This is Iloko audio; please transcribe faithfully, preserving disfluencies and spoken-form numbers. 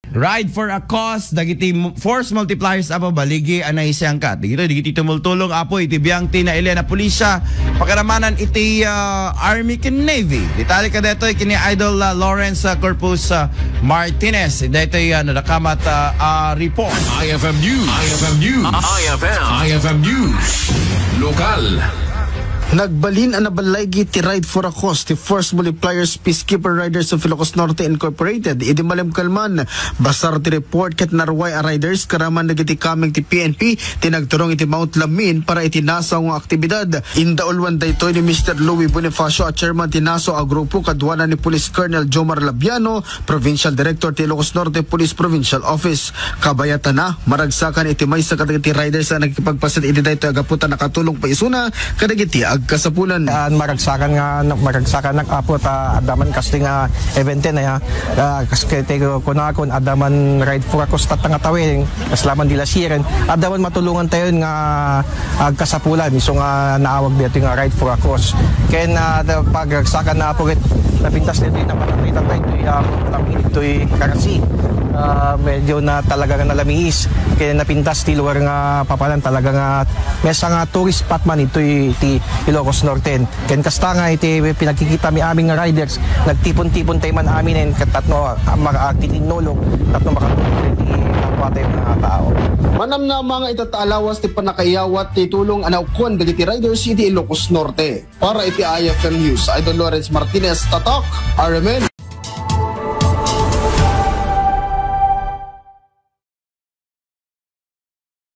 Ride for a cause, dagiti m-, force multipliers a babaligi a naisangkat. Dagitoy, dagiti tumultulong, Apo, iti biang ti nailian a pulisya, pakaramanan iti, ah, Army ken Navy. Detalye kadaytoy ken ni Idol, ah, Lawrence, ah, Corpus, ah, Martinez. Daytoy, ah, nadakamat, ah, ah, report. I F M News. I F M News. I F M. I F M News. Lokal. Nagbalin a nabaligi ti Ride for a Cause ti Force Multipliers Peacekeeper Riders of Ilocos Norte Incorporated idi malemkalman. Basar ti report ket naruay a riders karaman dagiti kameng ti P N P ti nagturong iti Mount Lamin para iti nasaw nga aktibidad. Indauluan daytoy ni Mister Louie Bonifacio a chairman ti nasaw a grupo kaduana ni Police Colonel Jomar Labiano, Provincial Director ti Ilocos Norte Police Provincial Office. Kabayatana, maragsakan iti maysa kadagiti riders a nakipagpaset iti daytoy a gapu ta nakatulong pay isuna kadagiti agkasapulan. Ah, maragsakan nga, maragsakan nga, Apo, ta adda man kasdi nga event aya. Ah, kas ket ti kunakon, adda man Ride for a Cause tatta nga tawen, kasla man di lasiren. Adda man matulongan tayo nga agkasapulan, isu nga naawag daytoy nga Ride for a Cause. Ken, ah, da-, pagragsakan na, Apo, ket napintas daytoy, napatay tayo daytoy, ah, kami ditoy Karasi. Ah, medyo na talaga nga nalamiis. Ken napintas ti lugar nga papanan talaga nga maysa nga tourist spot man itoy ti Ilocos Norte. Ken kasta nga iti pinagkikita mi amin nga riders, nagtipon-tipon tayo man amin ket tapno, ah, mag-, ah, titinulong, tapno makatulong iti kapwa tayo nga tao. Manamnama nga ita ta alawas ti pannakaiyawat ti tulong a naukkuan dagiti riders iti Ilocos Norte. Para iti I F M News, Idol Lawrence Martinez, Tatak, R M N.